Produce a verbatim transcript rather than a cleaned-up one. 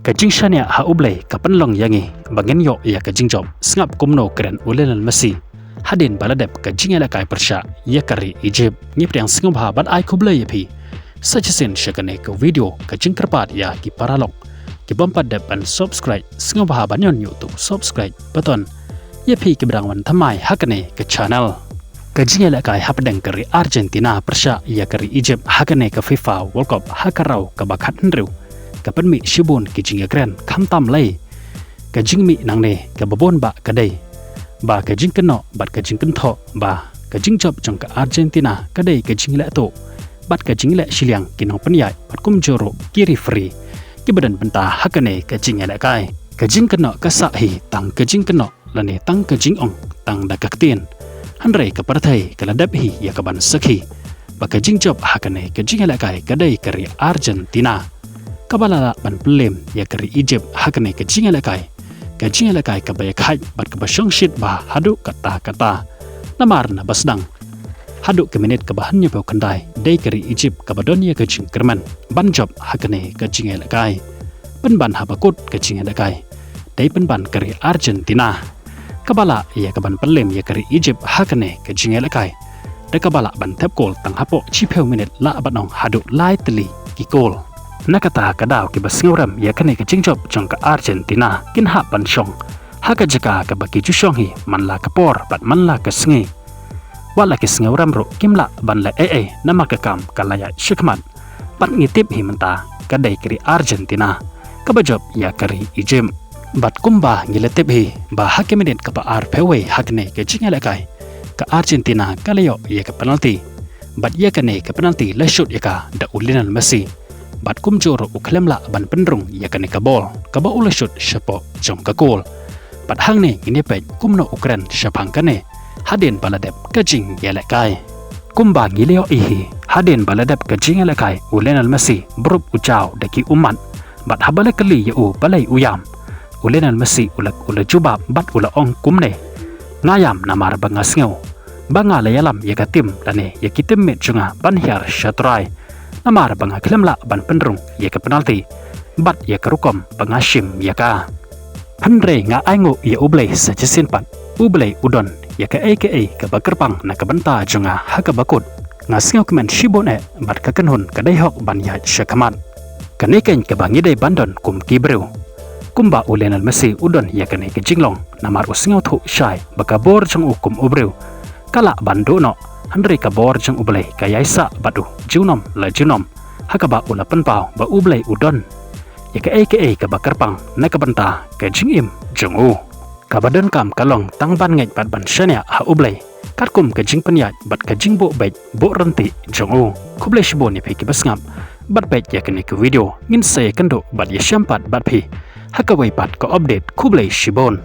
Ka jingshaniah ha U Blei ka pynlong ïa ngi ba ngin ïoh ïa ka jingjop. Sngap kumno kren u Lionel Messi hadien ba la dep ka jingïalehkai pyrshah ïa ka ri Egypt. Ngi pdiang sngewbha bad ai khublei ïa phi sa shisien sha kane ka video. Ka jingkyrpad ïa ki paralok ki bym pat dep ban subscribe, sngewbha ban ñion ïa utu u subscribe button. Ïa phi ki ba dang wan thymmai ha kane ka channel. Ka jingïalehkai hapdeng ka ri Argentina pyrshah ïa ka ri Egypt ha kane ka FIFA World Cup ha ka round kaba khathynriew ka pynmih shibun ki jingïakren, khamtam lei ka jingmih nangne kaba bun ba ka dei ba ka jingkynnoh bad ka jingkynthoh ba ka jingjop jong ka Argentina ka dei ka jinglehtuh bad ka jingleh shiliang ki nongpynïaid bad kumjuh ruh ki referee ki ba don bynta ha kane ka jingïalehkai. Ka jingkynnoh ka sah hi tang ka jingkynnoh lane tang ka jingong tang da ka ktien. Hynrei ka pyrthei ka la dep hi ïa ka ban sakhi ba ka jingjop ha kane ka jingïalehkai ka dei ka ri Argentina kaba la lah ban pynlem ïa ka ri Egypt ha kane ka jingïalehkai. Ka jingïalehkai kaba ïakhaid bad kaba shongshit bha haduh katta katta. Namar na ba sdang haduh ka minit kaba hynñiewphew khyndai dei ka ri Egypt kaba don ïa ka jingkyrmen ban jop ha kane ka jingïalehkai. Pynban haba kut ka jingïalehkai dei pynban ka ri Argentina kaba lah ïa ka ban pynlem ïa ka ri Egypt ha kane ka jingïalehkai da kaba lah ban thep kol tang hapoh shiphew minit lah ban ong haduh lai tylli ki kol. Na kata ka daw ki ba sngewrem ïa kane ka jingjop jong ka Argentina kin hap ban shong ha ka jaka kaba ki ju shong hi man la ka por bad man la ka sngi. Wat la ki sngewrem ruh kim lah ban leh ei ei namar ka kam ka la ïaid shakhmat. Bad ngi tip hi mynta ka dei ka ri Argentina kaba jop ïa ka ri Egypt. Bad kumba ngi la tip hi ba ha ka minit kaba arphew wei ha kane ka jingïalehkai ka Argentina ka la ïoh ïa ka penalty. Bad ïa kane ka penalty la shoot ïa ka da u Lionel Messi. Bad kumjuh ruh u khlem lah ban pynrung ïa kane ka bol kaba u la shoot shapoh jong ka kol. Bad hangne ngin ïa peit kumno u kren shaphang kane hadien ba la dep ka jingïalehkai. Kumba ngi la ïohi hi, hadien ba la dep ka jingïalehkai u Lionel Messi buh u jaw da ki ummat. Bad haba la kylli ïa u balei u ïam, u Lionel Messi u la, u la jubab bad u la ong kumne: Nga ïam namar ba nga sngew ba nga la ïalam ïa ka tim lane ïa ki teammate jong nga ban hiar sha trai. Namar ba nga khlem lah ban pynrung ïa ka penalty bad ïa ka rukom ba nga shim ïa ka. Hynrei nga ainguh ïa U Blei sa shisien pat. U Blei u don ïa kaei kaei kaba kyrpang na ka bynta jong nga ha kaba kut. Nga sngewkmen shibun eh bad ka kynhun ka dei hok ban ïaid shakhmat. Kane keiñ kaba ngi dei ban don kum ki briew. Kumba u Lionel Messi u don ïa kane ka jinglong namar u sngewthuh shai ba ka bor jong u kum u briew ka lah ban duh noh, hynrei ka bor jong U Blei ka ïaisah bad u junom la junom ha kaba u la pynpaw ba U Blei u don ïa kaei kaei kaba kyrpang na ka bynta ka jingim jong u. Kaba donkam ka long tang ban ngeit bad ban shaniah ha U Blei katkum ka jingpynïaid bad ka jingbuh beit buh ryntih jong u. Khublei shibun ïa phi kiba sngap bad peit ïa kane ka video. Ngin sa ïakynduh bad ïashem pat bad phi ha kawei pat ka update. Khublei shibun.